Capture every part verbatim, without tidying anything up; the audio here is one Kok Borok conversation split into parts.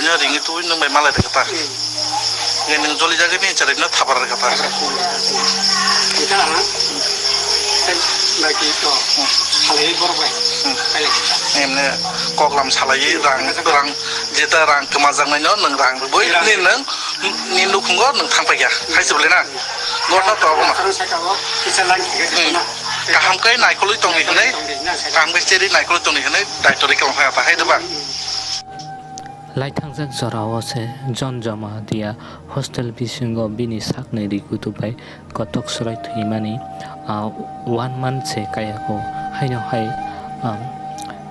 Ringwi tubui nwng bai malai rwkha ta. Nge nwng joli jagwi ni chwrai no thapar rwkha ta. Emne koklam salaiwi rang, rang, jeta rang kwmajaknai no nwng rang rwbui ni nwng ni nukhungo nwng thangpaikha. Hai se bwlai na? Gotno to obo ma. Kaham khe naikolwi tongdi hwnwi, kaham khe cherwi naikolwi tongdi hwnwi daitwrwi kwlwng phai ta hai doba. Laithangjak jorao se John Jamatia hostel bisingo bini sakni rikutu bai kotok swrwng thwimani, ah, one month se kayako. Haino hai, ah,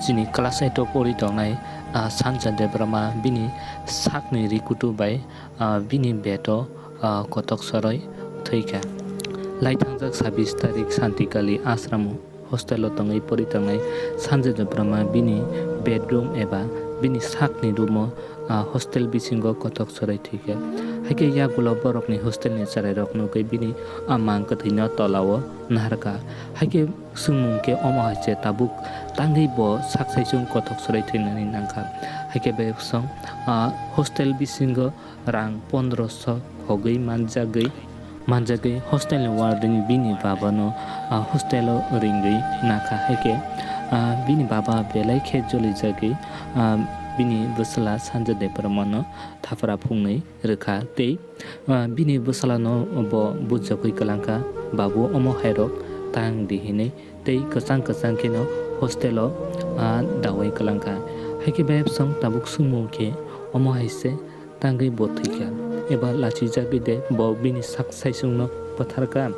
chini class eight o pori tongnai, ah, Sanja Debbarma bini sakni rikutu bai, ah, bini bed o, ah, kotok swrwng thwikha. Laithangjak sabis tarik Santikali asramo. Hostel o tongwi pori tongnai Sanjay Debbarma bini bedroom eba bini sakni room o, ah, hostel bisingo kotok swrwng thwikha. Haikhe yagulo borokni hostel ni chwrairok nugwi bini, ah, mang kwthwino tola o naharkha. Haikhe swngmung khe omo hai se tabuk tangwi bo sak saichung kotok swrwng thwinani nangkha. Haikhe bai bwswng, ah, hostel bisingo rang pondroso khogwi manjagwi, manjagwi hostel ni warden bini baba no, ah, hostel o ringwi nakha. Haikhe, ah, bini baba belai khe jolijagwi, ah, bini bwsla Sanja Debbarma no thapra phungnwi rwkha tei, ah, bini bwsla no bo bujagwi kwlangkha, "Babu, omo hairok tang di," hinwi tei kwchang kwchang kheno hostel o, ah, dawi kwlangkha. Haikhe bai bwswng tabuk swngmung khe omo hai se tangwi bo thwikha eba lachijagwi de bo bini sak saichungno bwtharkha?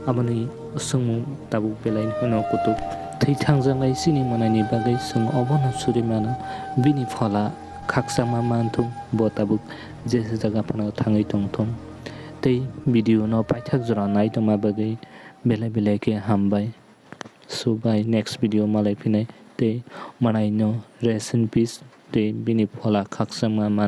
Aboni swngmung tabuk belai no kutuk. Thwi thangjaknai chini mwnaini bagwi chwng obono suri mano, bini phola khakchangma manthung, bo tabuk jesa jaga phano thangwi tongthung. Tei video no paithak jora nai tongma bagwi belai belai khe hambai. So bai next video malai phinai tei mwnaino rest in peace tei bini phola khakchangma man.